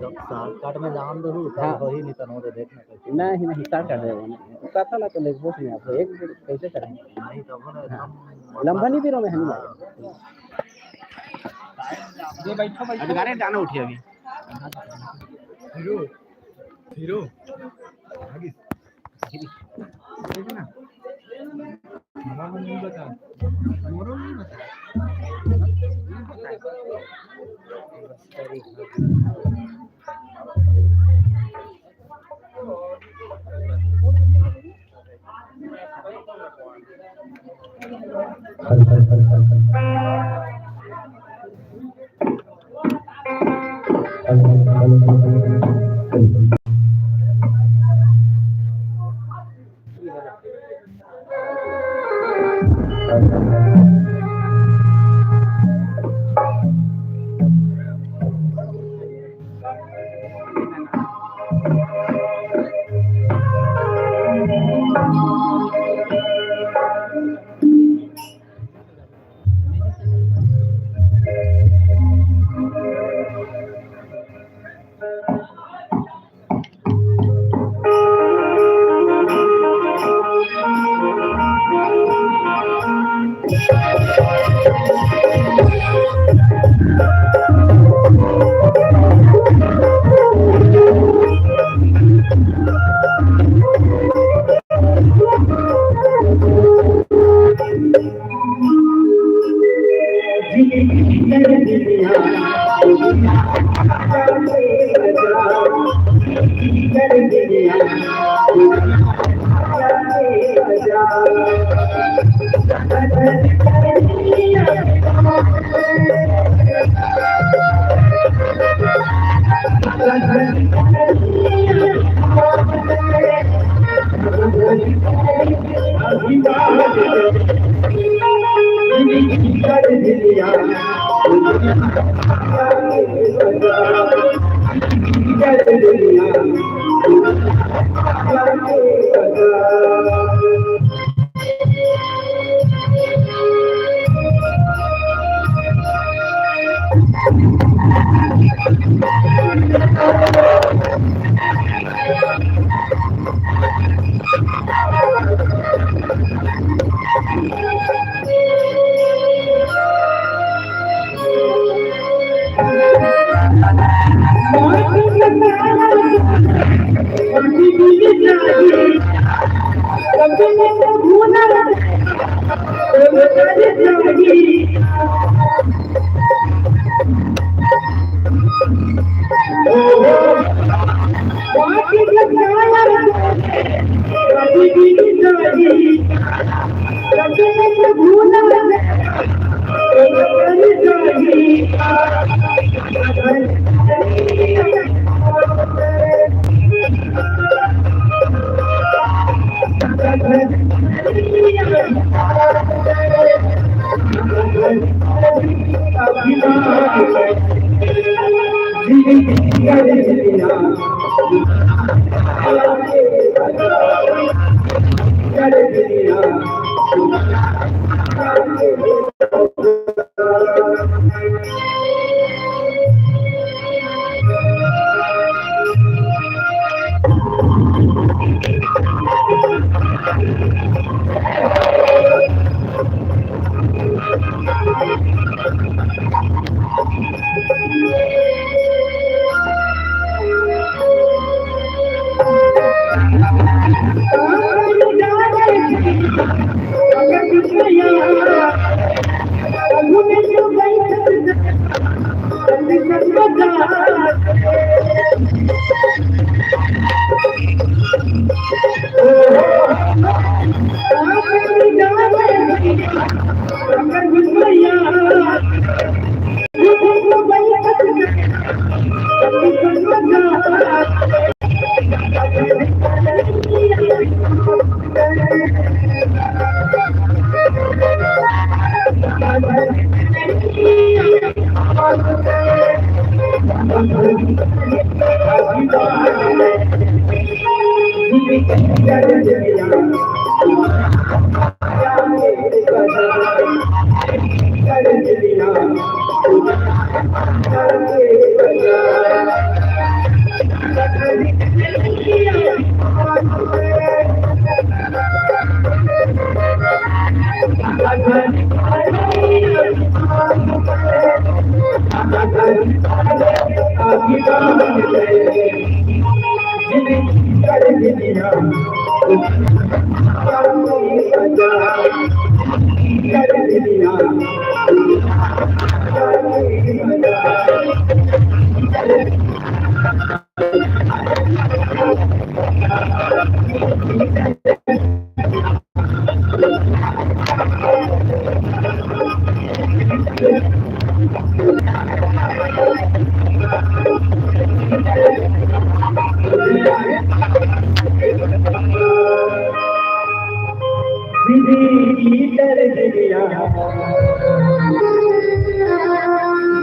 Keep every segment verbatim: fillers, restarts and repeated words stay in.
जब शॉर्टकट में जान दो, तब हाँ। वही नहीं तनो दे देखना। नहीं, नहीं, शॉर्टकट है वो। कथा ला तो लिखबो नहीं आप, एक कैसे करें? नहीं, तब वो ना हाँ। एकदम लंबा नहीं, बीरो में है नहीं। हाँ। ये बैठो, बैठो। अभी गाने जाना उठिए अभी। Hero, hero.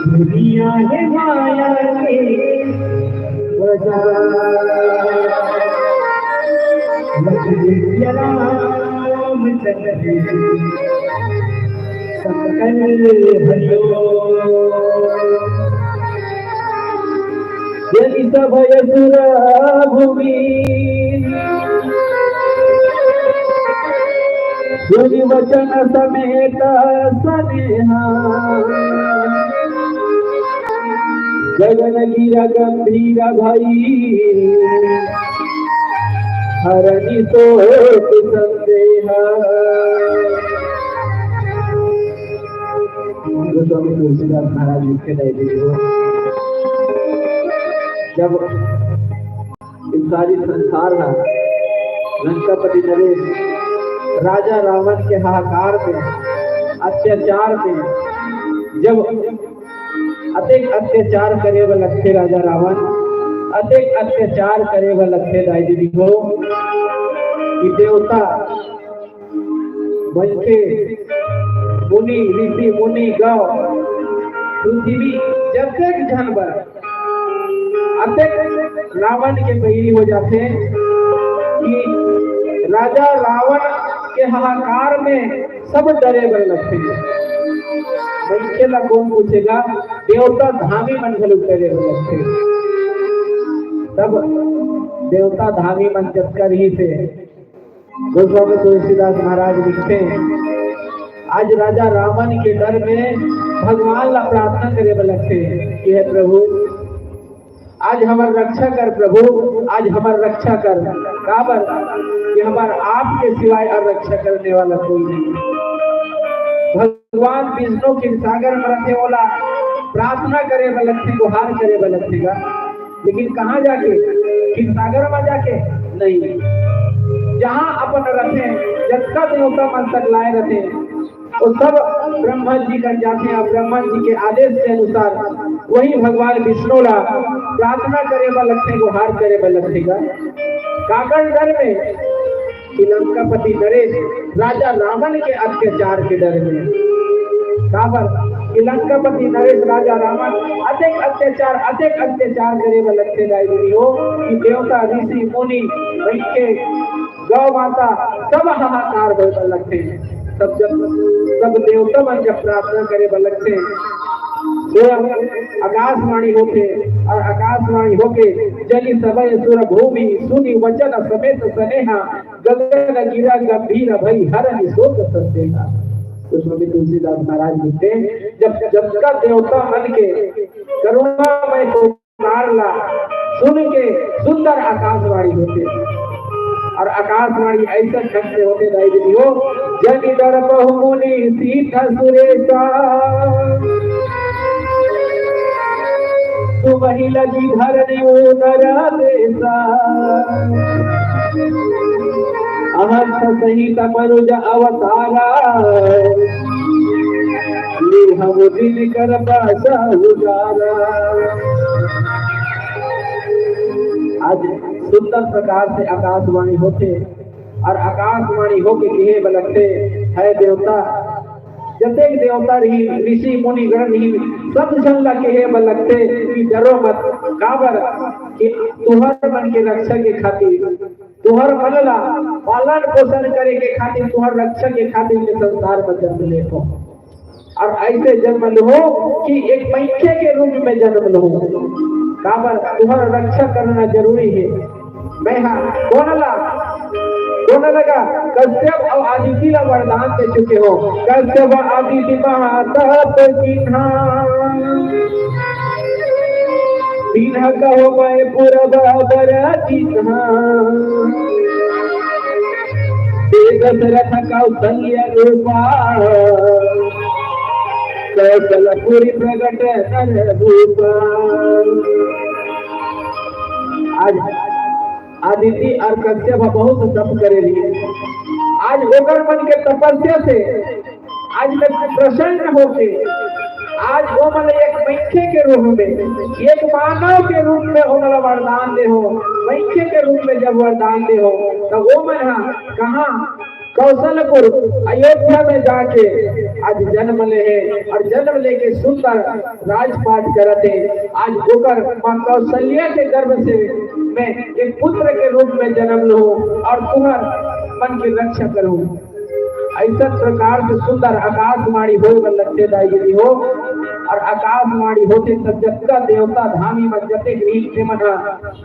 दुनिया है माया के बाजार। लखन सिया रामचंद्र सकल हरिओ। यदि सभय सुर भूमि सुनि वचन समेत सनेहा। गगन गिरा गंभीर भई हरनि शोक संदेहा। गोस्वामी तुलसीदास महाराज लिखे, दाई दीदी हो, जब ये सारी संसार ह लंकापति नरेश राजा रावण के हाहाकार में, अत्याचार में, जब अतेक अत्याचार करे बर लगथे राजा रावण, अतेक अत्याचार करे बर लगथे दाई दीदी हो, कि देवता मनखे, मुनि, ऋषि, मुनि, गौ, पृथ्वी, जतेक झन बर अतेक रावण के बैरी हो जाथे कि राजा रावण के हाहाकार में सब डरे बर लगथे। मनखे ला कोन पूछेगा, देवता धामी मन घलो डरे बर लगथे। तब देवता धामी मन जतका रहिस हे, गोस्वामी तुलसीदास महाराज लिखथे, आज राजा रावण के डर में भगवान ला प्रार्थना करे बर लगथे कि हे प्रभु, आज हमर रक्षा कर प्रभु, आज हमर रक्षा कर। काबर कि हमर आप के सिवाय अउ रक्षा करने वाला कोई नहीं। भगवान विष्णु क्षीरसागर में रथे, ओला प्रार्थना करे बर लगथे, गुहार करे बर लगथे गा। लेकिन कहाँ जाके? क्षीरसागर में जाके नहीं, जहाँ अपन रथे, जतका देवता मन सकलाए रथे, वो सब ब्रह्मा जी कर जाथे अउ ब्रह्मा जी के आदेश के अनुसार वही भगवान विष्णु ला प्रार्थना करे बर लगथे, गुहार करे बर लगथे गा। काकर डर में? कि लंकापति नरेश राजा रावण के अत्याचार के डर में। काबर कि लंकापति नरेश राजा रावण अतेक अत्याचार, अतेक अत्याचार करे बर लगथे दाई दीदी हो, कि देवता, ऋषि, मुनि, मनखे, गौ माता, सब हाहाकार होए बर लगथे। सब जब, सब देवता मन जब प्रार्थना करे बर लगथे, स्वयं आकाशवाणी होथे अउ आकाशवाणी होके जनि सभय सुर भूमि सुनि वचन समेत सनेहा गगन गिरा गंभीर भई हरनि शोक संदेहा। तो स्वामी तुलसीदास महाराज लिखथे, जब, जब का देवता मन के करुणामय पुकार ला सुन के सुंदर आकाशवाणी होथे, अउ आकाशवाणी अइसन ढंग से होथे दाई दीदी हो, जनि डरपहु मुनि सीठ सुरेसा, सुमहि लगी धरनी उदर देसा। अहर्ष सहित मनुज अवतारा, लिहु दिन कर पास उजारा। आज सुंदर प्रकार से आकाशवाणी होथे अउ आकाशवाणी होके कहे बर लगथे, हे देवता, जतेक देवता रही, ऋषि मुनि गण रही, सब झन ला कहे बर लगथे कि डरो मत। काबर कि तुहर मन के रक्षा के खातिर, तुहर मन ला पालन पोषण करे के खातिर, तुहर रक्षा के खातिर मैं संसार में जन्म ले हंव। अउ अइसे जन्म लूं कि एक मनखे के रूप में जन्म लूं। काबर तुहर रक्षा करना जरूरी हे। मैं हा कोन ला बोलने लगा, कश्यप अउ आदिति ला वरदान दे चुके हो। कश्यप आदिति महातप चिन्हा, चिन्ह कहो मैं पूरब बर चिन्हा। दे दशरथ कौशल्य रूपा, कौशलपुरी प्रगट नर रूपा। आज आदिति अउ कश्यप ह बहुत तप करे रहिन। आज ओकर मन के तपस्या से आज मैं प्रसन्न होके आज वो मन एक मनखे के रूप में, एक मानव के रूप में ओमन ला वरदान दे हो। मनखे के रूप में जब वरदान दे हो, तो वो मन हा कहाँ कौशलपुर अयोध्या में जाके आज जन्म ले हे अउ जन्म लेके सुंदर राजपाट करत हे। आज ओकर माँ कौशल्या के गर्भ से मैं एक पुत्र के रूप में जन्म लूँ अउ तुहर मन के रक्षा करूँ। ऐसा प्रकार से सुंदर आकाशवाणी होए बर लगथे दाई दीदी हो। अउ आकाशवाणी होथे तब जतका देवता धामी मन जतेक रहिन ते मन ह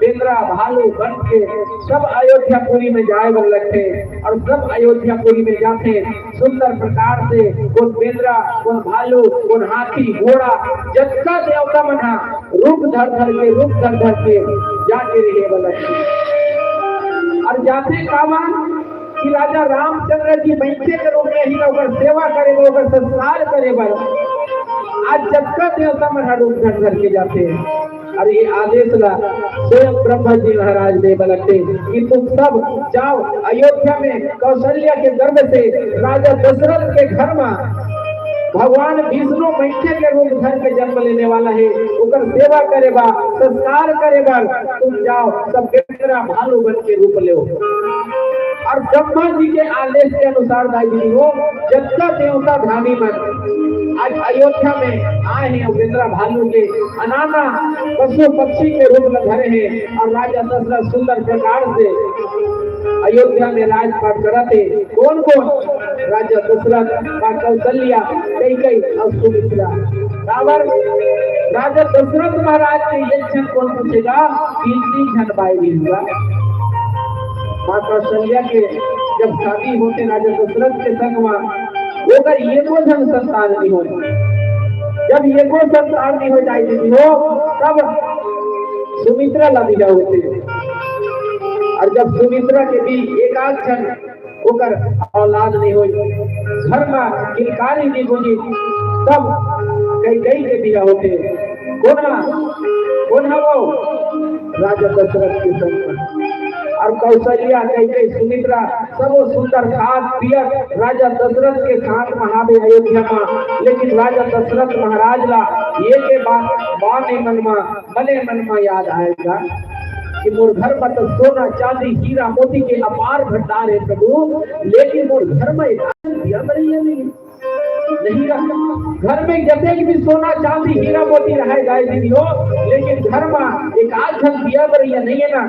बेंदरा भालू बन के सब अयोध्यापुरी में जाए बर लगथे अउ सब अयोध्यापुरी में जाथे। सुंदर प्रकार से कोन बेंदरा, कोन भालू, कोन हाथी, घोड़ा, जतका देवता मन ह रूप धर धर के, रूप धर धर के जाके रहे बर लगथे। अउ जाथे कामा कि राजा रामचंद्र जी मनखे के रूप में ही ओकर सेवा करे बर, ओकर संस्कार करे बर आज जतका देवता मन ह रूप धर धर के जाथे। अउ ये आदेश ला स्वयं ब्रह्मा जी महाराज दे बर लगथे कि तुम सब जाओ अयोध्या में कौशल्या के गर्भ से राजा दशरथ के घर में भगवान विष्णु मनखे के रूप धर के जन्म लेने वाला हे, ओकर सेवा करे बर, संस्कार करे बर तुम जाओ, सब बेंदरा भालू बन के रूप लेव। अउ ब्रह्मा जी के आदेश के अनुसार दाई दीदी हो, जतका देवता धामी मन आज अयोध्या में आए हे अउ बेंदरा भालू के अनाना पशु पक्षी के रूप में धरे हे अउ राजा दशरथ सुंदर प्रकार से अयोध्या में राजपाट करत हे। कोन कोन? राजा दशरथ, माँ कौशल्या, कैकई अउ सुमित्रा। काबर? राजा दशरथ महाराज के एक झन कोन पूछेगा, तीन तीन झन बाई बीबी। माँ कौशल्या के जब शादी होथे राजा दशरथ के संग मा, ओकर एको झन संतान नहीं होय। जब एको संतान नहीं होय दाई दीदी हो, तब सुमित्रा ला बिहा होथे। अउ जब सुमित्रा के भी एक आध झन ओकर औलाद नहीं होय, घर मा किलकारी नहीं गुंजिस, तब कैकई के बिहा होथे। कोन हा? कोन हा वो? राजा दशरथ के संग। अउ कौशल्या, कैकई, सुमित्रा सबो सुंदर खात पियत राजा दशरथ के साथ मा हावे अयोध्या मा। लेकिन राजा दशरथ महाराज ला ये के बात माने मन मा, मने मन मा याद आएगा कि मोर घर मा तो सोना, चांदी, हीरा, मोती के अपार भंडार हे प्रभु, लेकिन मोर घर मा एक दिया बरइया नहीं। नहीं रहा। घर में जतेक भी सोना, चांदी, हीरा, मोती रहे दाई दीदी हो, लेकिन घर मा एक आध झन दिया बरइया नहीं हे ना,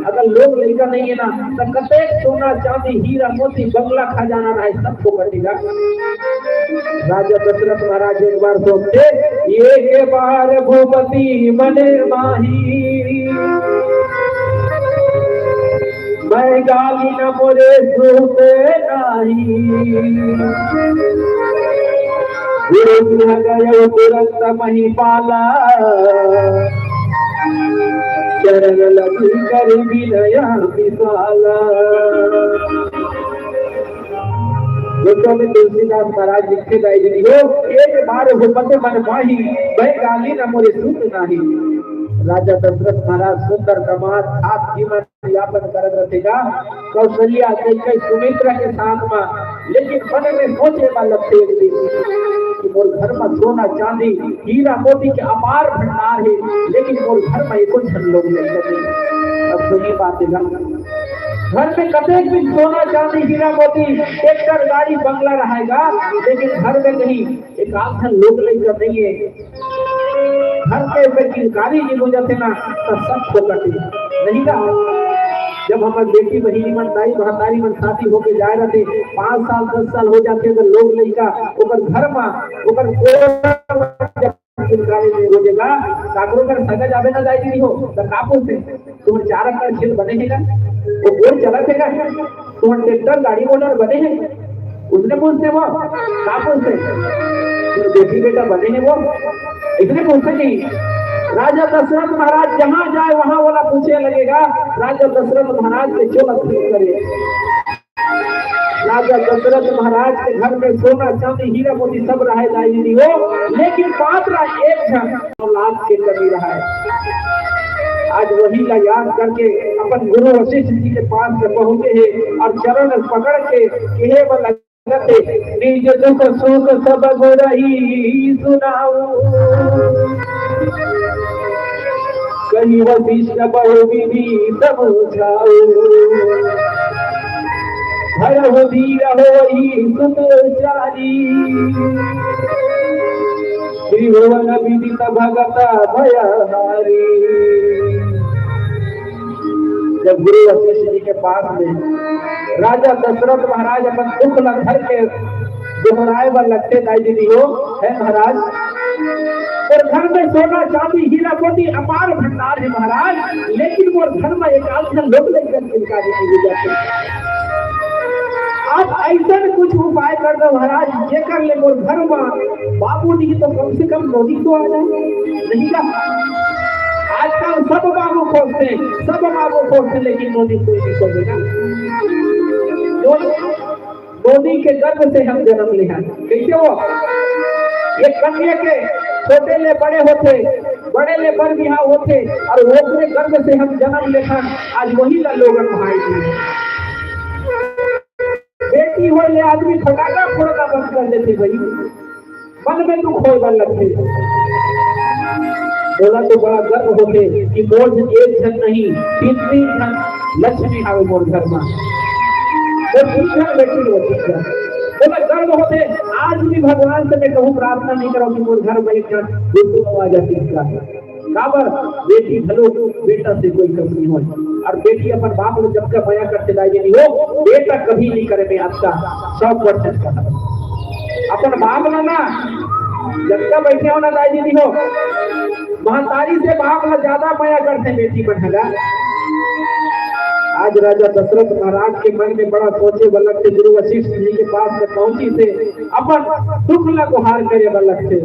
अगर लोग लइका नहीं हे ना, तो कतेक सोना, चांदी, हीरा, मोती, बंगला, खजाना रहे, सब फोकट ही रहा। राजा दशरथ महाराज एक बार सोचथे, एक बार भूपति मन माही, मैं गाली न मोरे सूत नाही। उठ गयो तुरंत महिपाला, चरण लगी कर विनय विशाला। गोस्वामी तुलसीदास महाराज लिखथे दाई दीदी हो, एक बार भूपति मन माही, मैं गाली न मोरे सूत नाही। राजा दशरथ महाराज सुंदर दामाद साथ जीवन यापन करत रहिथे गा, कौशल्या, कैकई, सुमित्रा के साथ मा, लेकिन मन में सोचे बर लगथे एक दिन कि मोर घर मा सोना चांदी, हीरा मोती के अपार भंडार हे, लेकिन मोर घर मा एको झन लोग लइका नहीं। अब सही बात हे ना, घर में कतेक भी सोना चांदी, हीरा मोती, ट्रैक्टर, गाड़ी, बंगला रहे गा, लेकिन घर में नहीं, एक आध झन लोग लइका नहीं हे। घर के में किलकारी नहीं हो जाथे ना, तो सब फोकट हे। नहीं का? जब हमर बेटी बहिनी मन, दाई महतारी मन शादी होके जाए रहिथे, पाँच साल, दस साल हो जाथे, अगर लोग लइका ओकर घर मा, ओकर कोरा मा जब किलकारी नहीं हो जाएगा, काकरो घर सगा जाबे ना दाई दीदी हो, तो का पूछथे? तुमर चार एकड़ खेत बने हे का? वो गोड़ चलत हे का? तुमन ट्रैक्टर, गाड़ी, मोटर बने हे? उसने पूछते वो, का पूछते? "बेटी बेटा बने हे वो?" इसने पूछते नहीं। राजा दशरथ महाराज जहाँ जाए, वहाँ वाला पूछे लगेगा। राजा दशरथ महाराज के चोला ठीक करे। राजा दशरथ महाराज के घर में सोना, चांदी, हीरा, मोती सब रहे, दाई दीदी हो, लेकिन मात्र एक झन औलाद के कमी रहे। आज वही ला याद करके अपन गुरु वशिष्ठ जी के पास में पहुंचे हे और चरण पकड़ के कहे वाला, "निज दुख सुख सब गुरहि सुनाऊ, कहि वशिष्ठ बहु विधि समझाऊ, भरहु धीर होई सुत चारी, त्रिभुवन विदित भगत भयहारी।" जब गुरु वशिष्ठ जी के पास में राजा दशरथ महाराज अपन दुख ला धर के दोहराए बर लगथे, दाई दीदी हो, "हे महाराज, मोर घर में सोना, चांदी, हीरा, मोती अपार भंडार हे महाराज, लेकिन मोर घर में एक आध झन लोग लइका किलकारी नहीं हो जाते। आप ऐसा कुछ उपाय कर दो महाराज, जेकर ले मोर घर में बाबू नहीं तो कम से कम नोनी तो आ जाए।" नहीं का? आजकल सब बाबू खोजते, सब बाबू खोजते, लेकिन नोनी कोई नहीं खोजेगा। नोनी, नोनी के गर्भ से हम जन्म लिया। कैसे हो? ये कन्या के छोटे ले बड़े होथे, बड़े ले बर बिहाव होथे, और ओकरे गर्भ से हम जन्म लेथन। आज वही ला लोगन भाई जी। बेटी होय ले आदमी फटाका फोड़ना बंद कर देथे भाई, मन में दुख होय बर लगथे। मोला तो बड़ा गर्व होथे कि मोर एक झन नहीं, तीन तीन झन लक्ष्मी आवे मोर घर में। मोर तीन झन बेटी हो, तीन झन। मोला गर्व होथे, आज भी भगवान से मैं कहूँ प्रार्थना नहीं करूँ कि मोर घर में एक झन गुड्डू आवाज आती है। काबर? बेटी घलो बेटा से कोई कम नहीं होय। और बेटी अपन बाप ला जतका मया करथे दाई दीदी हो, बेटा कभी नहीं करे में अतका, सौ परसेंट का। अपन बाप ला ना, जतका बैठे हो ना दाई दीदी हो, महतारी से बाप ला ज्यादा मया करथे बेटी मन ह गा। आज राजा दशरथ महाराज के मन में बड़ा सोचे वाला के गुरु वशिष्ठ जी के पास में पहुंचिस हे, अपन दुख ला गुहार करे बर लगथे।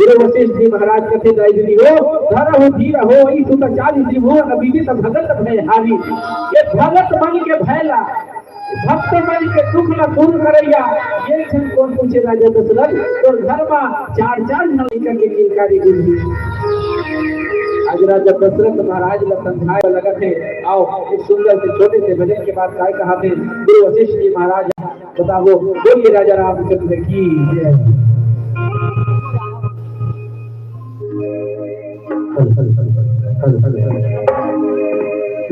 गुरु वशिष्ठ जी महाराज कथे, दाई दीदी हो, धरहु धीर होई सुत चारी, त्रिभुवन विदित भगत भयहारी। ये भगत मन के भय ला, भक्त मन के दुख ला दूर करइया, ये झन कोन पूछे राजा दशरथ, तोर घर मा चार चार झन लइका के किलकारी गुजरी। आज राजा दशरथ महाराज ला समझाए लगत हे। आओ, एक सुंदर से छोटे से भजन के बाद काय कहा थे गुरु वशिष्ठ जी महाराज। बताओ, बोलिए राजा रामचंद्र की जय।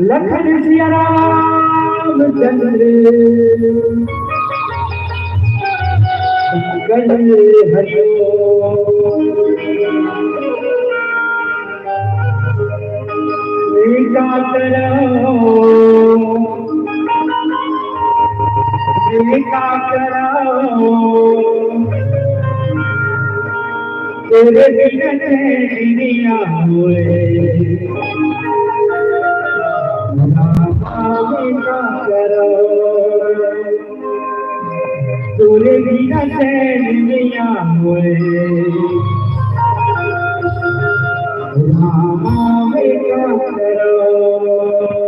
लखन सिया रामचंद्र संकल हरिओ। मैं का करूं, मैं का करूं, तेरे बिना चैन नहीं आवे। रामा मैं का करूं, तोरे बिना चैन नइ आवे। रामा मैं का करूं।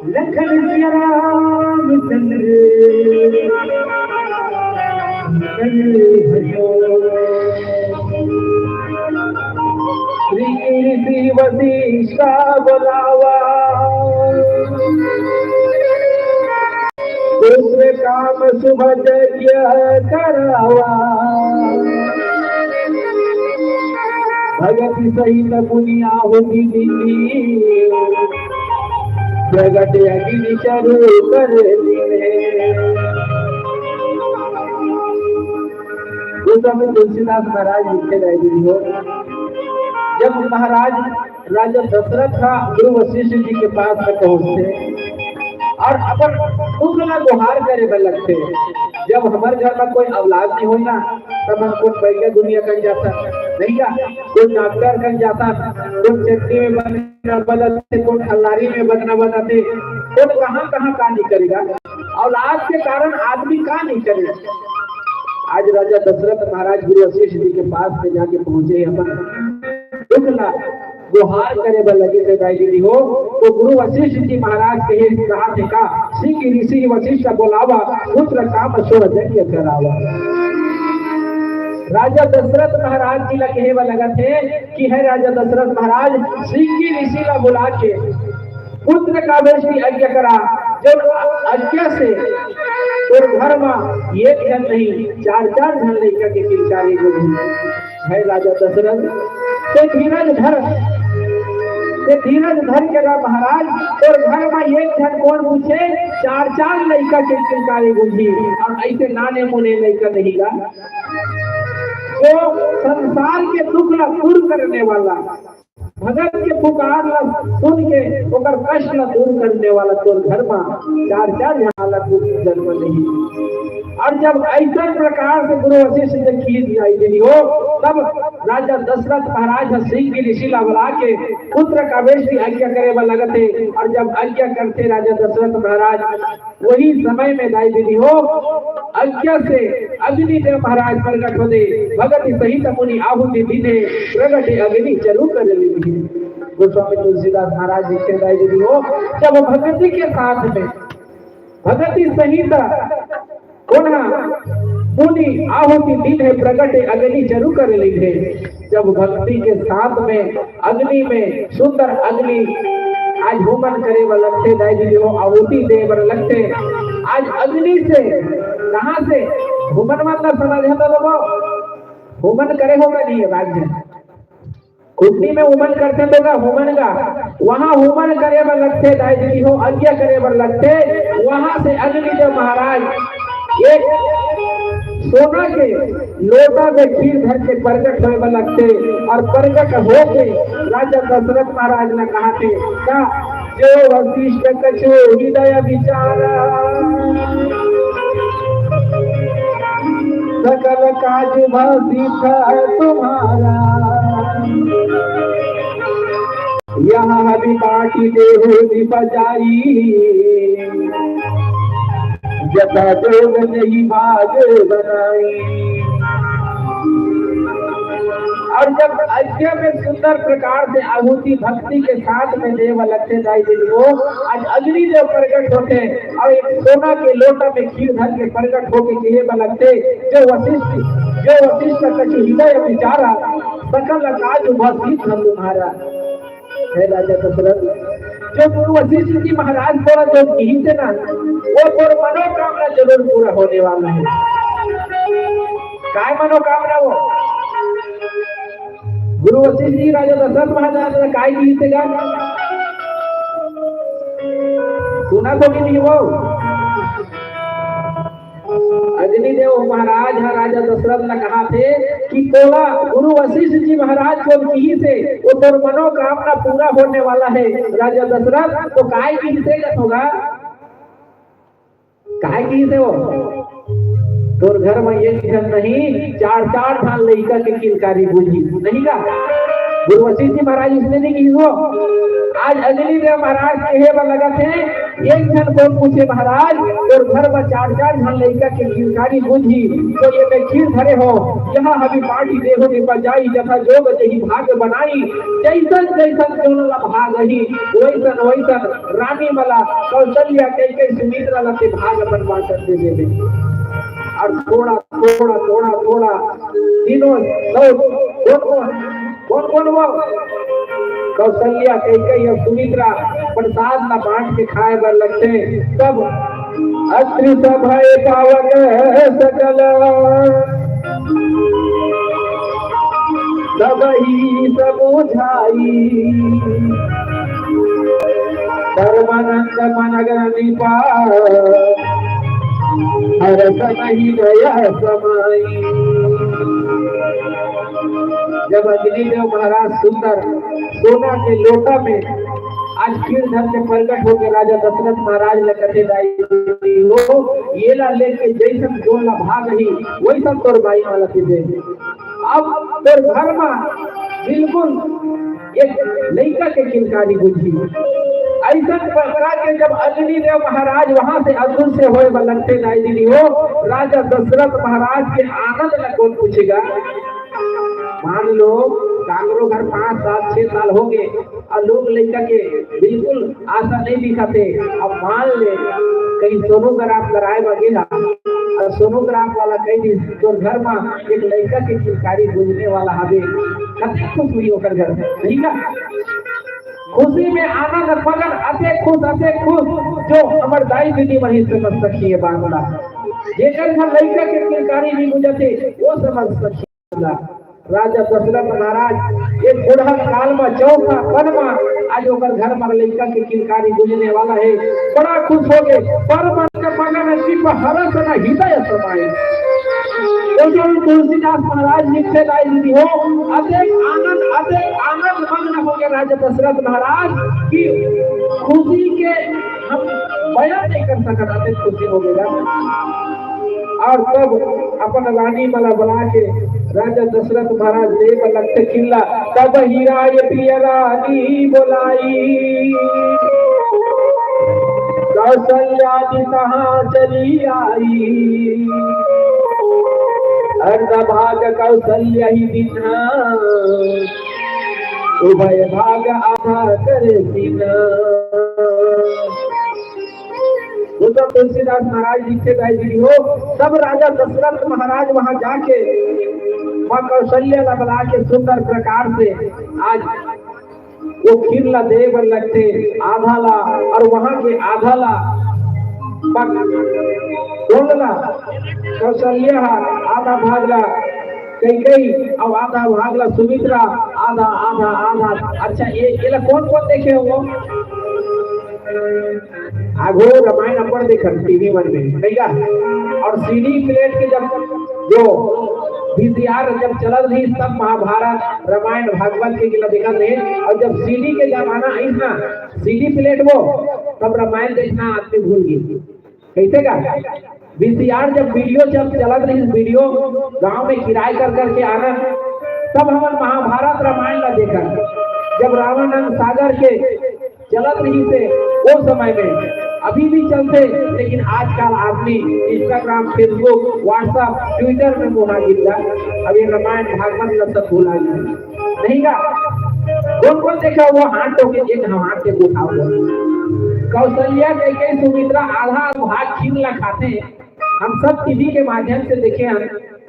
लखन सिया रामचंद्र हरि हरि। ऋषि वशिष्ठ बोलावा, पुत्र काम शुभ यज्ञ करावा। भगत सहित मुनि आहुति दीनी, प्रगट अग्नि चारु कर दीन्हे। वो समय तुलसीदास महाराज लिखे रहे जी हो, जब महाराज राजा दशरथ ह गुरु वशिष्ठ जी के पास में पहुंचथे अउ अपन दुख ला गोहार करे बर लगथे। जब हमर घर में कोई औलाद नहीं होय ना, तब हम कोन बैद्य दुनिया कन जाथन, नहीं का? कोन डॉक्टर कन जाथन, कोन चटनी में बदना बदलथे, कोन खल्लारी में बदना बदलथे, कोन कहाँ कहाँ का नहीं करेगा। औलाद के कारण आदमी का नहीं करे। आज राजा दशरथ महाराज गुरु वशिष्ठ जी के पास में जाके पहुंचे, अपन दुख ला गोहार करे बर लगे थे दाई दीदी हो। तो गुरु वशिष्ठ जी महाराज के ये कहा थे का, "श्री ऋषि वशिष्ठ बोलावा, पुत्र काम शुभ यज्ञ करावा।" राजा दशरथ महाराज जी ला कहे बर लगत हे कि हे राजा दशरथ महाराज, श्रृंगी ऋषि ला बुला के पुत्र कामेष्टि यज्ञ करा, जो यज्ञ से तोर घर मा एक झन नहीं, चार चार झन लइका के किलकारी गुजरी। हे राजा दशरथ, ते धीरज धर, ते धीरज धर के रह महाराज, तोर घर मा एक झन कोन पूछे, चार चार लइका के किलकारी गुजरी, अउ अइसे नाने मुने लइका नहीं गा। जो संसार के दुख ला दूर करने वाला, भगत के पुकार ला सुन के ओकर कष्ट ला दूर करने वाला तोर घर मा चार चार झन ला कुछ जन्म नहीं। अउ जब अइसन प्रकार से गुरु वशिष्ठ जी खीर दिलाई देनी हो, तब राजा दशरथ महाराज ह श्रृंगी ऋषि ला बुला के पुत्र कामेष्टि यज्ञ करे बर लगत हे। अउ जब यज्ञ करथे राजा दशरथ महाराज, वही समय में दाई दीदी हो, यज्ञ से अग्नि देव महाराज प्रकट होथे, भगति सहित मुनि आहुति दीन्हे, प्रगटे अग्नि चरु कर लीन्हे। गोस्वामी तुलसीदास महाराज जी के दाई दीदी हो, जब भगति के साथ में, भगति सहित कोन ह? मुनि आहुति दीन्हे, प्रगटे अग्नि चरु कर लीन्हे। जब भक्ति के साथ में अग्नि में सुंदर अग्नि आज होमन करे बर लगथे, दाई दीदी हो, आहुति दे बर लगथे। आज अग्नि से, कहाँ से होमन मन ला समझ हे तो लोगो? होमन करे हो का नहीं राज में? कुंडी में होमन करथे तो का होमन का, वहाँ होमन करे बर लगथे, दाई दीदी हो, यज्ञ करे बर लगथे। वहाँ से अग्निदेव महाराज एक सोना के लोटा में खीर धर के प्रकट होए बर लगथे अउ प्रकट होके राजा दशरथ महाराज ला कहाथे का, जो वशिष्ठ कछु हृदय विचारा, सकल काज भा सिद्ध तुम्हारा। यहाँ हबी बाटी देहु निपजाई, जथा जोग जही भाग बनाई। अउ जब यज्ञ में सुंदर प्रकार से आहुति भक्ति के साथ में दे बर लगथे, दाई दीदी हो, आज अग्निदेव प्रकट होथे अउ एक सोना के लोटा में खीर धर के प्रकट होके कहे बर लगथे, जो वशिष्ठ, जो वशिष्ठ कछु हृदय विचारा, सकल काज भा सिद्ध तुम्हारा। हे राजा दशरथ, जो गुरु वशिष्ठ जी महाराज तोला जो किहिसे ना, वो तोर मनोकामना जरूर पूरा होने वाला है। काय मनोकामना वो? गुरु वशिष्ठ जी राजा दशरथ महाराज ला काय किहिसे गा? सुना तो कि नहीं वो? अग्निदेव महाराज ह राजा दशरथ ला कहाथे कि तोला गुरु वशिष्ठ जी महाराज जो किहिसे, वो तोर मनोकामना पूरा होने वाला है। राजा दशरथ तो काय किहिसे कथोगा? काय किहिसे वो? तोर घर में एक झन नहीं, चार चार झन लइका के किलकारी गुजरी, नहीं का? गुरु वशिष्ठ जी महाराज इसने नहीं किहिस वो। आज अग्निदेव महाराज कहे बर लगथे, एक झन कोन पूछे महाराज, तोर घर में चार चार झन लइका के किलकारी गुजरी, तो ये में खीर धरे हो, यहाँ हबी बाटी देहु निपजाई, जथा जोग जही भाग बनाई। जैसन जैसन जोन ला भाग ही, वैसन वैसन रानी मन ला, कौशल्या, कैकेयी, सुमित्रा ला ते भाग बनवा कर दे देबे। अउ थोड़ा, थोड़ा, थोड़ा, थोड़ा, तीनों, सब, कौन, कौन, कौन, कौन वो? कौशल्या, कैकेयी अउ सुमित्रा प्रसाद ला बांट के खाए बर लगथे। तब अत्रि सभय पावक सकल सबहि समुझाई। परमानंद मन अगनि पार हरष नहीं दया समाई। जब अग्निदेव महाराज सुंदर सोना के लोटा में आज खीर धर के प्रकट होके राजा दशरथ महाराज ला कथे, दाई हो, ये ला लेके जैसन जोन ला भाग ही, वैसन तोर बाई मन ला दे। अब तोर घर में बिल्कुल एक लइका के किलकारी गुजरी। ऐसन प्रकार के जब अग्निदेव महाराज वहां से अदृश्य होए बर लगथे, दाई दीदी हो, राजा दशरथ महाराज के आनंद ला कौन पूछेगा? मान लो, काकरो घर पाँच साल, छह साल हो गए, अउ लोग लइका के बिल्कुल आशा नहीं दिखत हे। अब मान ले, कहीं सोनोग्राफ कराए बर गे हा, अउ सोनोग्राफ वाला कहि दिस, "तोर घर मा एक लइका के किलकारी गूंजने वाला हवे।" कतेक खुश होही ओकर घर, नहीं का? खुशी में आनंद मगन, अतेक खुश, अतेक खुश, जो हमर दाई दीदी मन ही समझ सकही ये बात ला। जेकर घर लइका के किलकारी नहीं गूंजत हे, वो समझ सकही। राजा दशरथ महाराज एक बूढ़ा काल मा, चौथापन मा, आज ओकर घर मा लइका के किलकारी गूंजने वाला हे। बड़ा खुश हो गए। "परम आनंद मगन चित्त हरष न हृदय समाए।" तो जो तुलसीदास महाराज लिखथे, दाई दीदी हो, अतेक आनंद, अतेक आनंद मग्न हो गए राजा दशरथ महाराज कि खुशी के हम बयान नहीं कर सकत, अतेक खुशी हो गए। अउ तब अपन रानी मन ला बला के राजा दशरथ महाराज देव लखत किल्ला, तब ही राय प्रिय रानी बोलाई, कौशल्या जी तहाँ चली आई। अर्ध भाग कौशल्या ही दीन्हा, उभय भाग आधा करे दीन्हा। वो तो तुलसीदास महाराज लिखथे, दाई दीदी हो, तब राजा दशरथ महाराज वहां जाके माँ कौशल्या ला बला के सुंदर प्रकार से आज वो खीर ला दे बर लगथे, आधा ला, अउ वहां के आधा ला, पक-, कौन ला? कौशल्या हा आधा भाग ला कैकेयी, अउ आधा भाग ला सुमित्रा, आधा, आधा, आधा। अच्छा, ये, ये ला कौन कौन देखे हो? आघो रामायण अपन देखन टीवी मन में, नहीं का? अउ सीडी प्लेट के जब जो वीसीआर जब चलत रही, तब महाभारत, रामायण, भागवत के ला देखत रहे। अउ जब सीडी के जमाना आइस ना, सीडी प्लेट वो, तब रामायण देखना आदमी भूल गई। कैसे का? वीसीआर जब वीडियो जब चलत रही, वीडियो गांव में किराए कर करके आना, तब हमन महाभारत रामायण ला देखन। जब रावण रंग सागर के चलत रहिस हे ओ समय में, अभी भी चलथे, लेकिन आजकल आदमी Instagram, Facebook, WhatsApp, Twitter में मुहा गिर जा। अब ये रामायण भागवत ला सब भुला गए, नहीं का? कौन कौन देखा वो हाथ तो के, एक हाथ के उठाओ। कौशल्या, कैकेयी, सुमित्रा आधा भाग खीर ला खाथे, हम सब टीवी के माध्यम से देखे हन,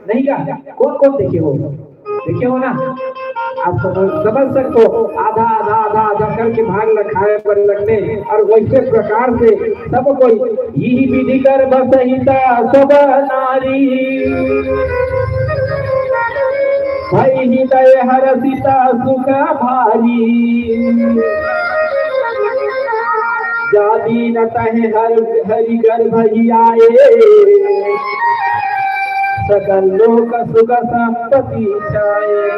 नहीं का? कौन कौन देखे हो? देखे हो ना? आप समझ, समझ सकते हो, आधा, आधा, आधा, आधा करके भाग ला खाए बर लगथे, अउ वैसे प्रकार से सब कोई, "इही विधि गर्भ सहिता सब नारी, भई हृदय हरषिता सुख भारी।" जा दीन तहें हर हरि गर्भ ही आए, सकल लोक सुख संपत्ति छाए।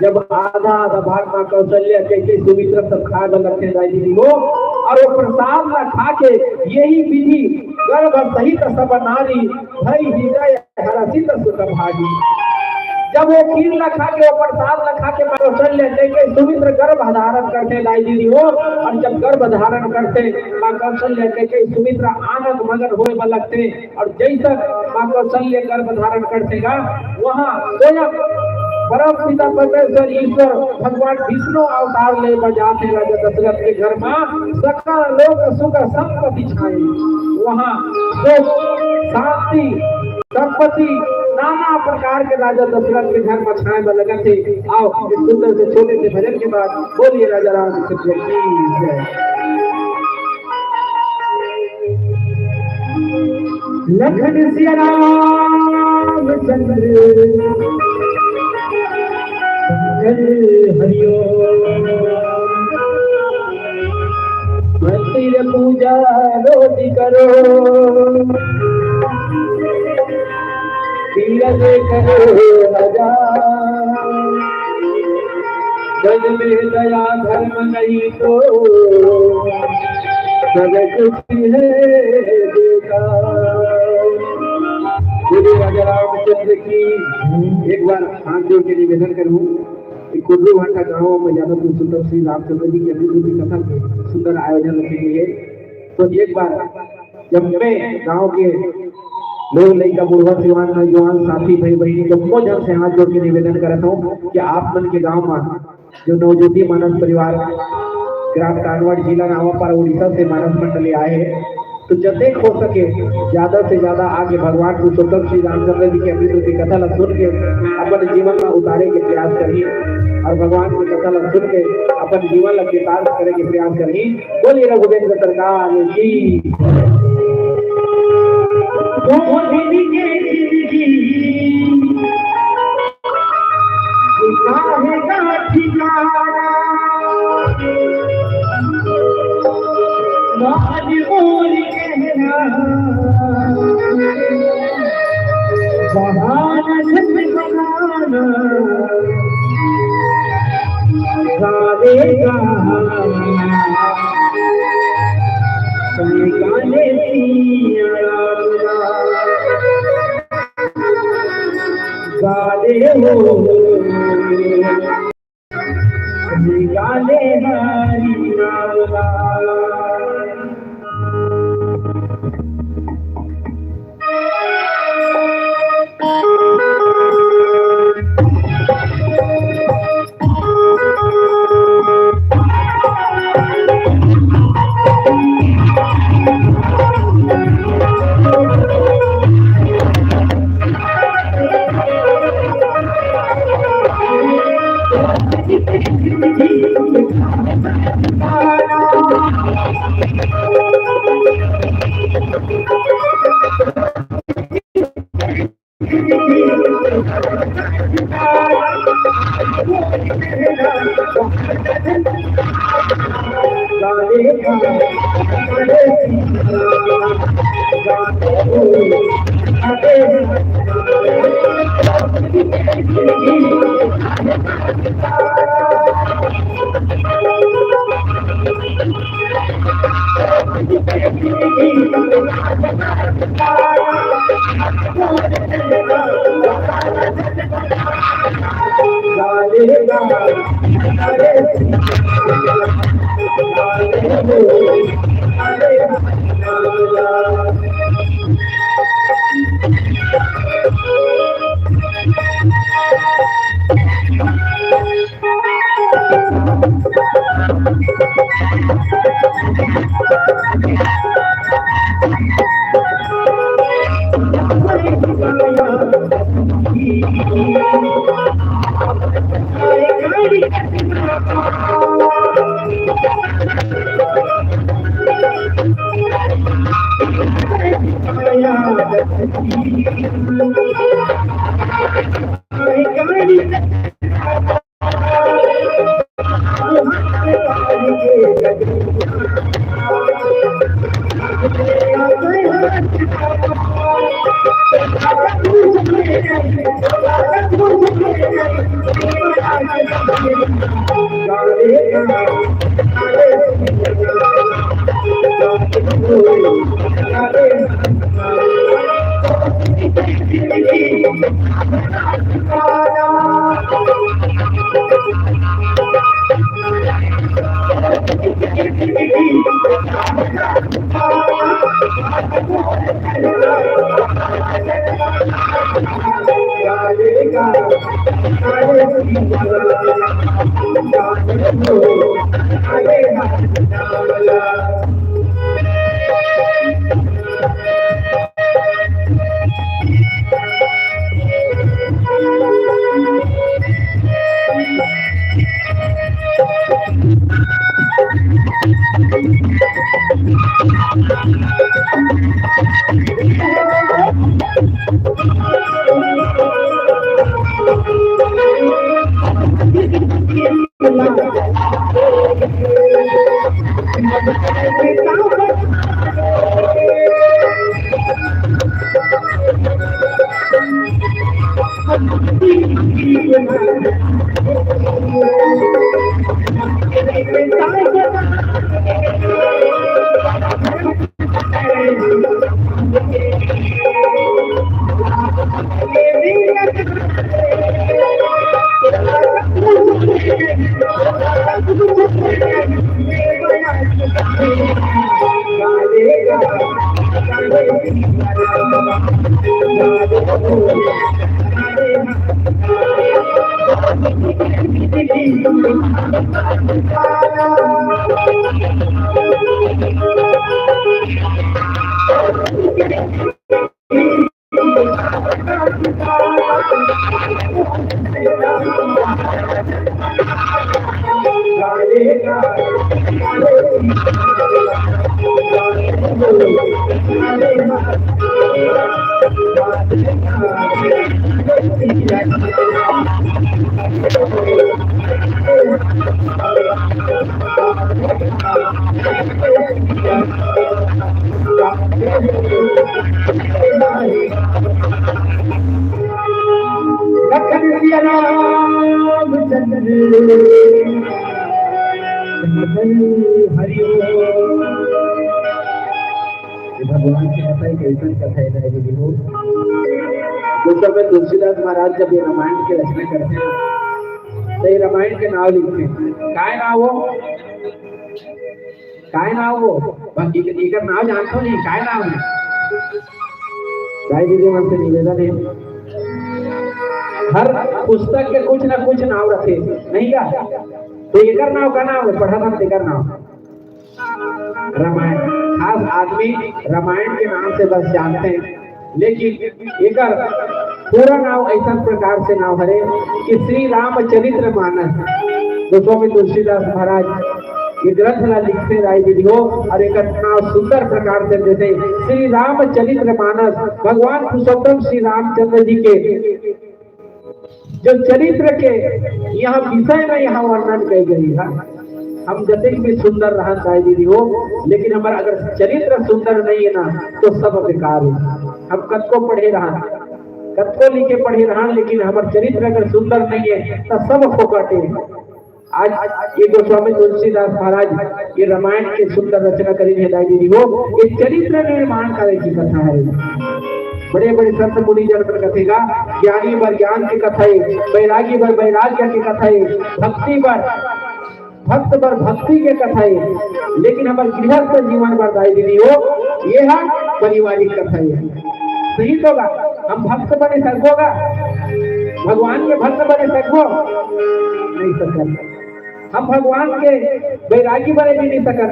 जब आधा आधा भाग माँ कौशल्या, कैकेयी, सुमित्रा सब खाए बर लगथे, दाई दीदी हो, अउ वो प्रसाद ला खा के, इही विधि गर्भ सहित सब नारी, भई हृदय हरषित सुख भारी। जब वो खीर ला खा के, वो प्रसाद ला खा के माँ कौशल्या, कैकेयी, सुमित्रा गर्भ धारण करथे, दाई दीदी हो, अउ जब गर्भ धारण करथे माँ कौशल्या, कैकेयी, सुमित्रा आनंद मगन होए बर लगथे, अउ जैसन माँ कौशल्या गर्भ धारण करथे गा, वहाँ स्वयं परम पिता परमेश्वर ईश्वर भगवान विष्णु अवतार ले बर जाथे राजा दशरथ के घर मा, सकल लोक सुख संपत्ति छाए। वहाँ सुख, शांति, संपत्ति, नाना प्रकार के राजा दशरथ के घर मा छाए बर लगथे। आओ, इस सुंदर से छोटे से भजन के बाद बोलिए राजा रामचंद्र की जय। लखन सिया रामचंद्र शंकर हरिओम। मंदिर पूजा रोज करो, तीरथ करो हजार। जग में दया धर्म नहीं तो सब कुछ है बेकार। बोलिए राजा रामचंद्र की। एक बार हाथ जोड़ के निवेदन करूं कि कुर्रू भाटा गांव में ज्यादा पुरुषोत्तम श्री रामचंद्र जी की अद्भुत कथा के सुंदर आयोजन रखे गए हैं। तो एक बार जब मैं गांव के लोग, लइका, बुढ़वा, सियान, नौजवान, साथी, भाई, बहिनी, जम्मो झन से हाथ जोड़ के निवेदन करत हूँ कि आप मन के गांव में जो नवज्योति मानस परिवार, ग्राम कानवड़, जिला नावापारा, उड़ीसा से मानस मंडली आए हे, तो जतेक हो सके, ज्यादा से ज्यादा आके भगवान पुरुषोत्तम श्री रामचंद्र जी के अमृत रूपी कथा ला सुन के अपन जीवन में उतारे के प्रयास करही और भगवान की कथा ला सुन के अपन जीवन ला कृतार्थ करे के प्रयास करही। बोलिए रघुवीर सरकार की। गोविंद के जिंदगी काहे का ठिकाना, मान मोर कहना, बहाना झट बनाना, गावे गा, गाने पिया। गाले हो, गाले हरी नाम गा। लखन सिया रामचंद्र हरि ओम। ये भगवान के कथा एक ऐसन कथा है, दाई दीदी हो। उस समय तुलसीदास महाराज जब ये रामायण के रचना करते हैं, तो ये रामायण के नाम लिखते हैं। काय नाम हो? काय नाम हो? बस एक, एक नाम जानते हो नहीं, काय नाम है? दाई दीदी मन से निवेदन है, हर पुस्तक के कुछ ना कुछ नाम रखे, नहीं क्या? तो एकर नाम का नाम है, पढ़ा था एकर नाम रामायण। खास आदमी रामायण के नाम से बस जानते हैं, लेकिन एकर पूरा नाम ऐसा प्रकार से नाम हरे कि श्री रामचरित्र मानस। गोस्वामी तुलसीदास महाराज ये ग्रंथ ला लिखते, दाई दीदी हो, और एकर नाम सुंदर प्रकार से देते श्री रामचरित्र मानस। भगवान पुरुषोत्तम श्री रामचंद्र जी के जो चरित्र के यहाँ विषय में यहाँ वर्णन कही गई है। हम जतक भी सुंदर रहन, दाई दीदी हो, लेकिन हमारा अगर चरित्र सुंदर नहीं है ना, तो सब बेकार है। हम कतको पढ़े रहन, कतको लिखे पढ़े रहन, लेकिन हमार चरित्र अगर सुंदर नहीं है, तो सब फोकट है। आज ये गोस्वामी तुलसीदास महाराज ये रामायण के सुंदर रचना करीन हे, दाई दीदी हो, ये चरित्र निर्माण करे की कथा है। बड़े बड़े संत मुनि जन मन कथे गा, ज्ञानी बर ज्ञान के कथा है, बैरागी बर बैराग्य के कथा है, भक्ति बर, भक्त बर भक्ति के कथा है, लेकिन हमार गृहस्थ जीवन बर, दाई दीदी हो, ये है पारिवारिक कथा है। सही तो गा, हम भक्त बने सकबो गा, भगवान के भक्त बने सकबो, नहीं सकते। हम भगवान के बैरागी बने भी नहीं सकत।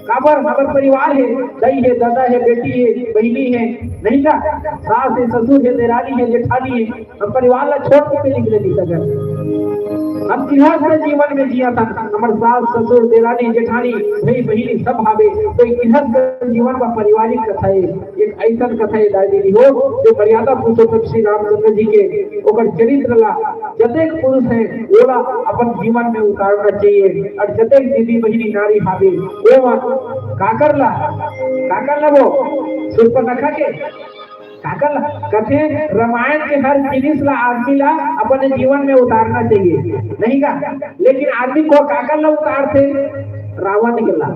काबर? हमर परिवार है, दाई है, दादा है, बेटी है, बहिनी है, नहीं का? सास है, ससुर है, देरानी है, जेठानी है, हम परिवार ला छोड़ के निकले नहीं सकत। हम गृहस्थ जीवन में जिया था, हमर सास, ससुर, देरानी, जेठानी, भाई, बहिनी सब हावे, तो गृहस्थ जीवन का पारिवारिक कथा है। एक ऐसन कथा है, दाई दीदी हो, जो मर्यादा पुरुषोत्तम श्री रामचंद्र जी के ओकर चरित्र ला जतेक पुरुष है, ओला अपन जीवन में उतारना चाहिए। और जतेक दीदी, बहिनी, नारी हावे, ओमन काकर ला, काकर ला वो, सूर्पनखा के, काकर ला, कथे रामायण के हर जिनिस ला, आदमी ला अपन जीवन में उतारना चाहिए, नहीं का? लेकिन आदमी को काकर ला उतारथे? रावण के ला,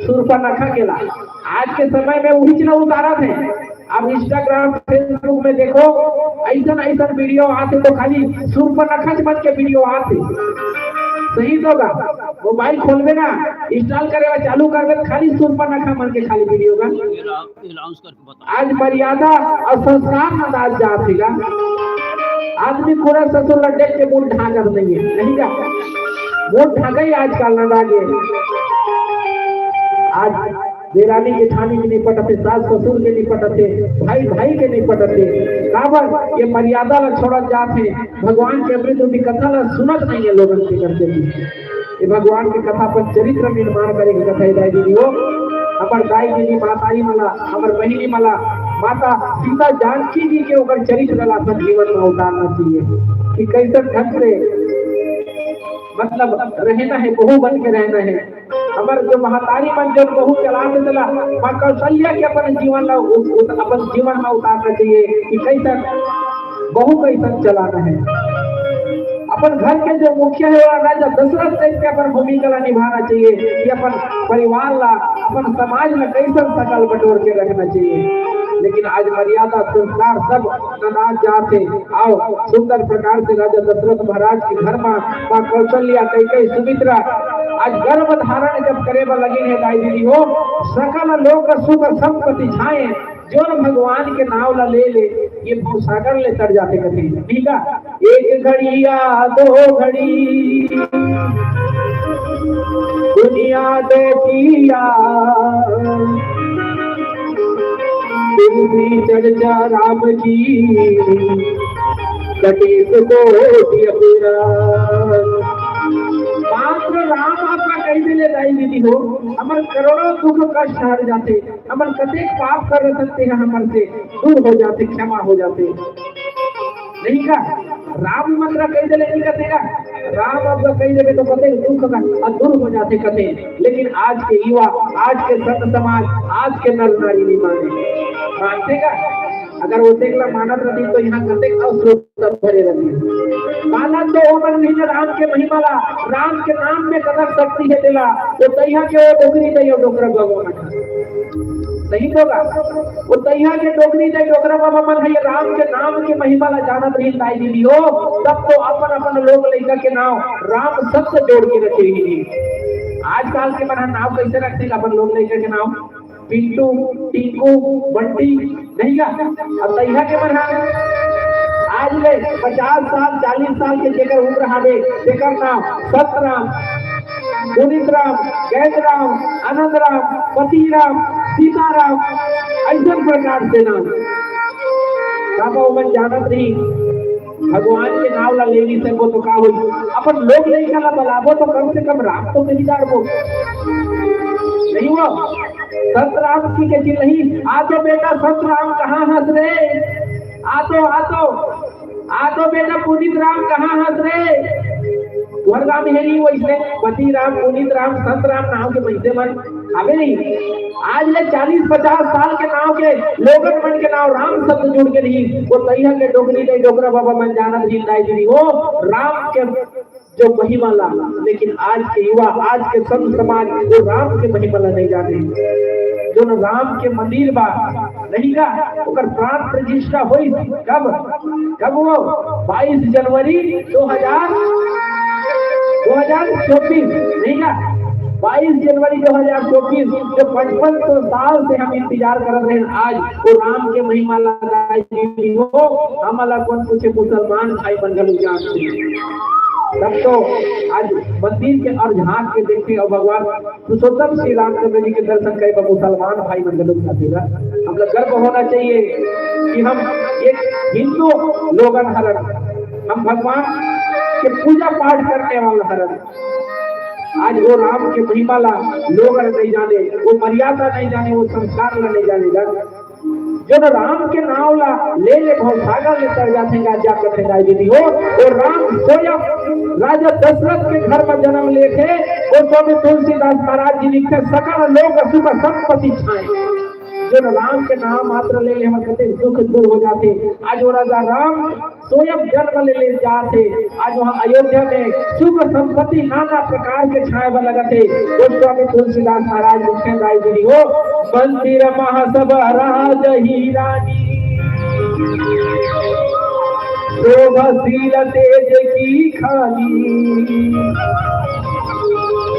सूर्पनखा के ला। आज के समय में उहीच ला उतारत हे। अब Instagram, Facebook में देखो, ऐसन ऐसन video आथे तो खाली सूर्पनखा मन के video आथे। सही तो गा, मोबाइल खोलबे ना, install करे ला चालू करबे तो खाली सूर्पनखा मन के खाली video गा। ये ला-, ये launch करके बताओ। आज मर्यादा और संस्कार नंदात जात हे गा। आदमी खुरा ससुर ला देख के मुंह ढांकत नहीं है, नहीं का? मुंह ढांके ही आजकल नंदा गे। आज देरानी जेठानी के नहीं पटत हे, सास ससुर के नहीं पटत हे, भाई भाई के नहीं पटत हे। काबर? ये मर्यादा ला छोड़त जात हे, भगवान के अमृत रूपी कथा ला सुनत नहीं है लोगन के करके भी। ये भगवान के कथा पर चरित्र निर्माण करे के कथा हे, दाई दीदी हो। हमर दाई दीदी, माताई मन ला, हमर बहिनी मन ला, माता सीता जानकी जी के ओकर चरित्र ला अपन जीवन में उतारना चाहिए कि कैसन ढंग से, मतलब, रहना है, बहू बन के रहना है। हमर जो महतारी मन जो बहू चलाथे, तेला माँ कौशल्या के अपन जीवन ला उ-, उ-, अपन जीवन में उतारना चाहिए कि कैसन बहू कैसन चलाना है। अपन घर के जो मुखिया है, वो राजा दशरथ टाइप के अपन भूमिका ला निभाना चाहिए कि अपन परिवार ला, अपन समाज ला कैसन सकल बटोर के रखना चाहिए। लेकिन आज मर्यादा संस्कार सब नंदात जात हे। आओ, सुंदर प्रकार से राजा दशरथ महाराज के घर में माँ कौशल्या, कैकई, सुमित्रा आज गर्भ धारण जब करे बर लगिन हे, दाई दीदी हो, सकल लोक सुख संपत्ति छाए, जोन भगवान के नाव ला ले ले, ये भवसागर ले तर जाथे कथे। ठीक है, एक घड़िया दो घड़ी, दुनिया देखिया, तुलसी चर्चा राम की, कलेश को दिया पूरा। मात्र राम आपका कहि देले दाई दीदी हो, हमर करोड़ों दुख कष्ट हर जाथे। हमन कतेक पाप कर रहे सकते हैं, हमर से दूर हो जाते, क्षमा हो जाते। नहीं का? राम मंत्र कहि देले नहीं कथे का? राम अब कहि देबे तो कतेक दुख का दूर हो जाते कथे। लेकिन आज के युवा, आज के संत समाज, आज के नर नारी नहीं माने। मानथे का? अगर वो तेगला मानत रहती तो यहाँ कतेक अश्रोता भरे रहती। मानत तो ओमन नहीं राम के महिमा ला, राम के नाम में कतक शक्ति है तेला, वो तैहा के वो डोकरी तैया डोकरा भगवान। सही तो बा। वो तैहा के डोकरी तैया डोकरा बाबा मन है, राम के नाम के महिमा ला जानत रही दाई दीदी हो, तब तो अपन अपन लोग लइका के नाव राम सत्य जोड़ के रखे रही। आजकल के मन ह नाव कैसे रखथे अपन लोग लइका के नाव? पिंटू, टिंकू, बंटी, नहीं का? अब तैहा के मन ह आज ले पचास साल, चालीस साल के जेकर उम्र हावे, तेकर नाव सतराम, पुनीत राम, गैंद राम, आनंद राम, पति राम, सीताराम, ऐसन प्रकार से नाम। का ओमन जानत रही? भगवान के नाव ला ले नहीं सको तो का होई? अपन लोग लइका ला बलाबो तो कम से कम राम तो कही डारबो। नहीं हुआ? संत राम की के चिल्लही, "आ तो बेटा संत राम कहाँ हंस रे? आ तो, आ तो, आ तो बेटा पुनीत राम कहाँ हंस रे?" वरदान हे नहीं, वैसने पति राम, पुनीत राम, संत राम नाव के पैसे मन हवे नहीं। आज ले चालीस पचास साल के नाव के लोगन मन के नाव राम शब्द जुड़ के नहीं, वो तैहा के डोकरी नहीं डोकरा बाबा मन जानत रही दाई दीदी हो राम के जो महिमा ला। लेकिन आज के युवा, आज के संत समाज वो राम के महिमा ला नहीं जाने। जो न राम के मंदिर बा, नहीं का, ओकर प्राण प्रतिष्ठा होई कब? कब वो? बाईस जनवरी दो हज़ार, दो हज़ार चौबीस, नहीं का, बाईस जनवरी दो हज़ार चौबीस, जो पचपन सौ साल से हम इंतजार करत रहे, आज वो राम के महिमा ला दाई दीदी हो, हमला कौन पूछे, मुसलमान भाई मन घलो जानथे। तब तो आज मंदिर के ओर झांक के देखे अउ भगवान पुरुषोत्तम श्री रामचंद्र जी के दर्शन करे बर मुसलमान भाई मन घलो जाथे गा। हमला गर्व होना चाहिए कि हम एक हिंदू लोगन हरन, हम भगवान के पूजा पाठ करने वाला हरन। आज वो राम के महिमा ला लोग नहीं जाने, वो मर्यादा नहीं जाने, वो संस्कार ला नहीं जाने गा। जो न राम के नाव ला ले ले भवसागर ले तर जाथे गा, जा कथे दाई दीदी हो। वो राम स्वयं राजा दशरथ के घर में जन्म लेथे, वो स्वामी तुलसीदास महाराज जी लिखथे, "सकल लोक सुख संपत्ति छाए।" जो न राम के नाम मात्र ले ले हमर कते दुख दूर हो जाथे। आज वो राजा राम स्वयं जन्म ले ले जाथे। आज वहाँ अयोध्या में सुख संपत्ति नाना प्रकार के छाए बर लगत हे। वो स्वामी तुलसीदास महाराज लिखे दाई दीदी हो, "मंदिर महासभा राज ही रानी, शोभशील तेज की खानी,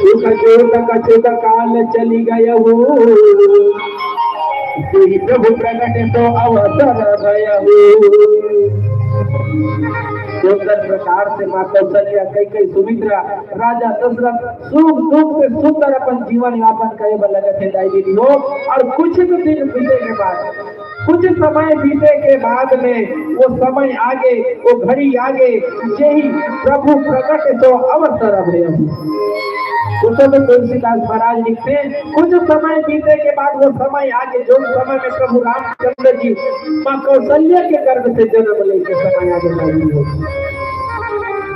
सुख जोत कछुत काल चली गय हो।" श्री प्रभु प्रगट तो अवसर भय हो। सुंदर प्रकार से माँ कौशल्या, कैकई, सुमित्रा, राजा दशरथ सुख दुख से सुंदर अपन जीवन यापन करे बर लगत हे दाई दीदी हो। और कुछ दिन बीते के बाद, कुछ समय बीते के बाद में वो समय आगे, वो घड़ी आगे, जेही प्रभु प्रगट तो अवसर भय हो। वो तो तुलसीदास महाराज लिखते हैं, कुछ समय बीते के बाद वो समय आगे, जो समय में प्रभु रामचंद्र जी माँ कौशल्या के गर्भ से जन्म लेके समय आगे बढ़ी हो।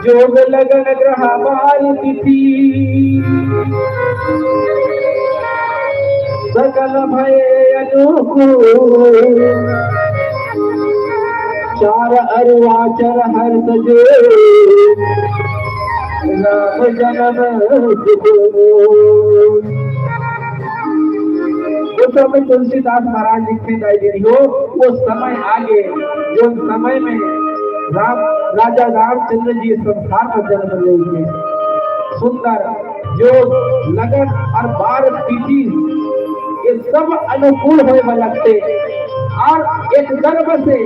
जोग लगन ग्रह बार तिथि, सकल भय अनुकूल, चार अरु आचर हर्ष जो, राम जन्म सुख। वो समय तुलसीदास महाराज लिखते दाई दीदी हो, वो समय आगे, जो समय में राम, राजा रामचंद्र जी संसार में जन्म लेंगे। सुंदर, जोग, लगन और बार तिथि, ये सब अनुकूल होए वाला थे। और एक गर्भ से,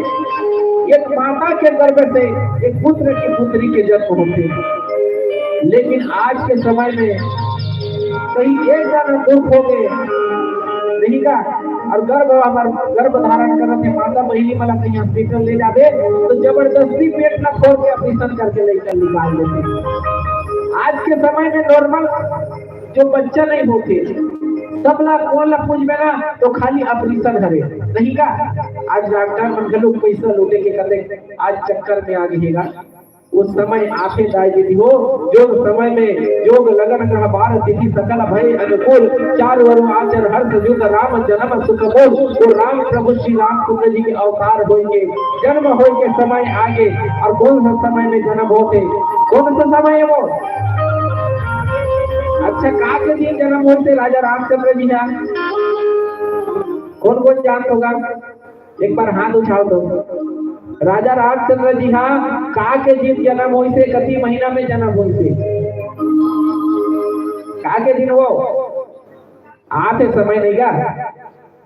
एक माता के गर्भ से एक पुत्र की पुत्री के जन्म होथे। लेकिन आज के समय में कहीं एक जन दुख हो गए, नहीं का? और गर्भ, हमर गर्भ धारण करत हे माता बहिनी मन ला कहीं हॉस्पिटल ले जाबे तो जबरदस्ती पेट ला खोल के ऑपरेशन करके लइका निकाल देथे। आज के समय में नॉर्मल जो बच्चा नहीं होथे, सब ला कोन ला पूछबे ना तो खाली ऑपरेशन हरे, नहीं का? आज डॉक्टर मन घलो पैसा लूटे के कते आज चक्कर में आ गए हे गा। वो समय आथे दाई दीदी हो, जो समय में योग लगन ग्रह बार तिथि सकल भय अनुकूल, चार वरु आचर हर्ष युग राम जन्म सुख मूल। वो राम प्रभु श्री रामचंद्र जी के अवतार होइके, जन्म होइके समय आगे। और कौन सा समय में जन्म होथे? कौन सा समय है वो? अच्छा, का के दिन जन्म होइसे राजा रामचंद्र जी हा? कौन कौन जानत होगा? एक बार हाथ उठाओ तो। राजा रामचंद्र जी हा का के दिन जन्म होइसे, कति महीना में जन्म होइसे? का के दिन वो? आते समय नहीं गा।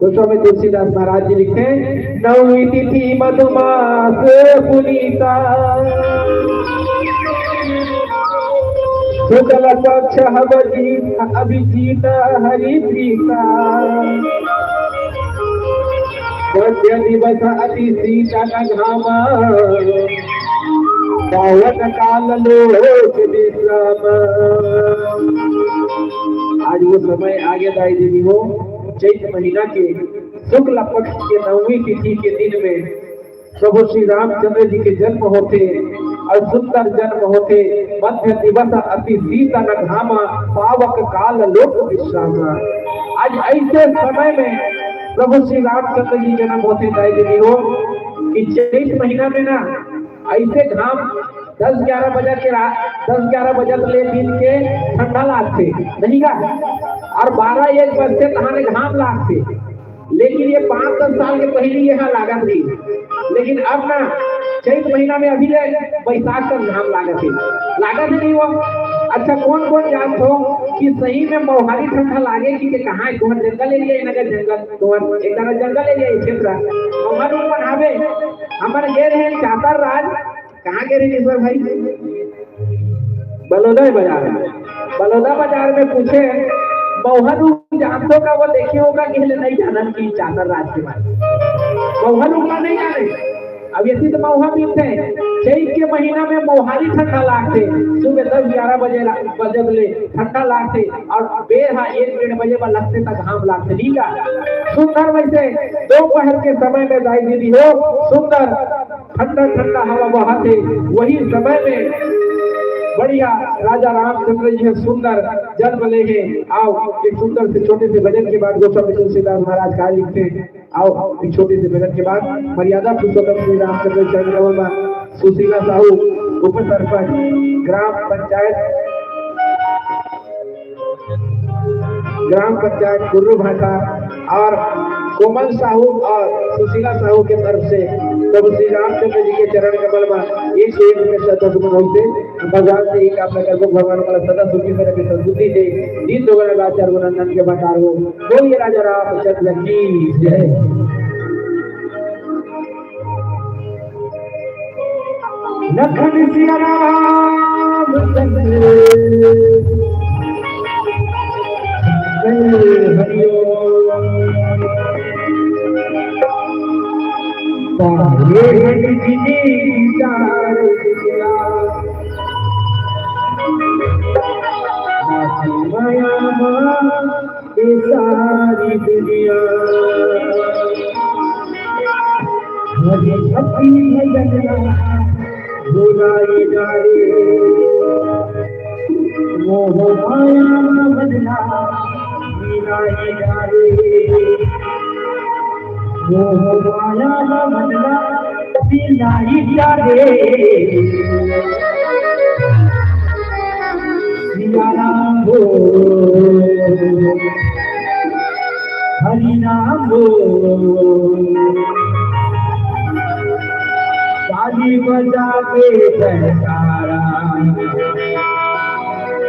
तो स्वामी तुलसीदास महाराज जी लिखते हैं, नवमी तिथि मधुमास पुनीता, शुक्ल पक्ष हव जीत अभिजीत हरि प्रीता, मध्य दिवस अति शीतल घामा, पावन काल लोक विश्राम। आज वो समय आगे दाई दीदी हो, चैत महीना के शुक्ल पक्ष के नवमी तिथि के दिन में प्रभु श्री रामचंद्र जी के जन्म होथे और सुंदर जन्म होथे। मध्य दिवस अति शीतल घामा, पावक काल लोक विश्रामा। आज ऐसे समय में प्रभु श्री रामचंद्र जी जन्म होथे दाई दीदी हो कि चैत महीना में ना ऐसे घाम दस ग्यारह बजे के रात, दस ग्यारह बजे ले दिन के ठंडा लागथे, नहीं का? और बारह एक बजथे तहाने घाम लागथे। लेकिन ये पाँच दस साल के पहले ये हा लागत रही, लेकिन अब ना चैत महीना में अभी ले बैसाख तक घाम लागत हे, लागत हे नहीं वो? अच्छा, कौन कौन जानत हो कि सही में मौहारी ठंडा लागे कि के कहाँ है? तुम्हार जंगल एरिया है ना, जंगल, तुम्हार एक तरह जंगल एरिया है क्षेत्र, मौहारी ऊपर आवे। हमन गे रहे चातर राज, कहाँ गे रहे ईश्वर भाई? बलौदा बाजार में। बलौदा बाजार में पूछे, मौहा रूख जानत हो का? वो देखे होगा कि ले नहीं जानन कि चातर राज के बारे में। मौहा रूख ला नहीं जाने। अब यदि तो मौहा मिलते हैं, चैत के महीना में मौहारी ठंडा लागथे, सुबह दस ग्यारह बजे ला-, बजे ले ठंडा लागथे और बेर हा एक डेढ़ बजे बर लगथे तक घाम लागथे, नहीं का? सुंदर वैसे दोपहर के समय में दाई दीदी हो, सुंदर ठंडा ठंडा हवा बहाथे, वही समय में बढ़िया राजा रामचंद्र जी हे सुंदर जन्म ले हे। आओ, एक सुंदर से छोटे से भजन के बाद गोस्वामी तुलसीदास महाराज का लिखते हैं। आओ, एक छोटे से भजन के बाद मर्यादा पुरुषोत्तम श्री रामचंद्र चरण कमल में सुशीला साहू उप सरपंच ग्राम पंचायत ग्राम पंचायत कुर्रू भाटा और कोमल साहू और सुशीला साहू के तरफ से प्रभु श्री रामचंद्र जी के चरण कमल में एक सौ एक रुपये श्रद्धा सुमन होते। भगवान से ही कामना करबो, भगवान हमारा सदा सुखी से रखे, सद्बुद्धि दे, दीन दोगुना लाचार गुना नंद के भंडार हो। बोलिए राजा रामचंद्र की जय। लखन सिया राम चंद्र जय हरिओम। पावे हरि जिनी चार दिया, माया मा ये सारी दुनिया। हरि भक्ति भजन भुलाई डाले, मोह माया बदला मिलाई डाले, मोह माया बदला मिलाई डाले। सिया राम बोल, हरि नाम बोल, ताली बजा के जयकारा,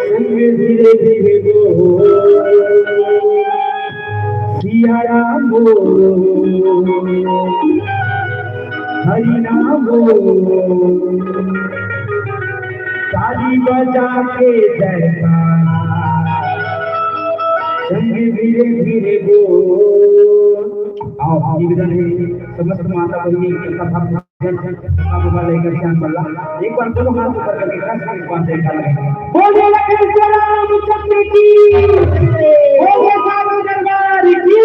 संग धीरे धीरे बोल। सिया राम हरि नाम बोल, ताली बजा के जयकारा, संग धीरे धीरे बोल। आओ, निवेदन है समस्त माता बहिनी के कथा बाबा लेकर श्याम बल्ला। एक बार दोनों हाथ ऊपर करके कष्ट के एक बार जयकारा लगाएं। बोलिए लखन सिया रामचंद्र की, बोलिए साधु दरबार की।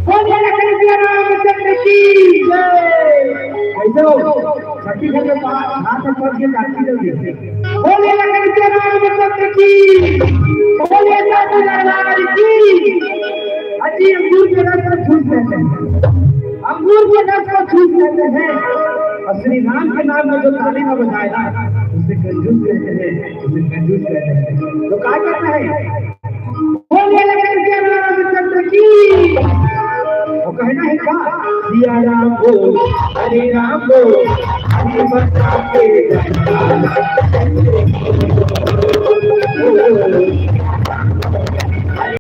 बोलिए लखन सिया रामचंद्र की जय। कैसे हो? छत्तीसगढ़ में बात हाथ में पकड़ के काफी जल्दी। बोलिए लखन सिया रामचंद्र की, बोलिए साधु दरबार की। अजी अंगूर के रस को चूस लेते हैं, अंगूर के रस को चूस लेते हैं, और श्री राम के नाम में जो ताली ना बजाएगा, उसे कंजूस कहते हैं, उसे कंजूस कहते हैं। तो क्या कहता है? बोलिए लखन सिया रामचंद्र की। और कहना है क्या? सिया राम बोल, हरे राम बोल, हरे बता के।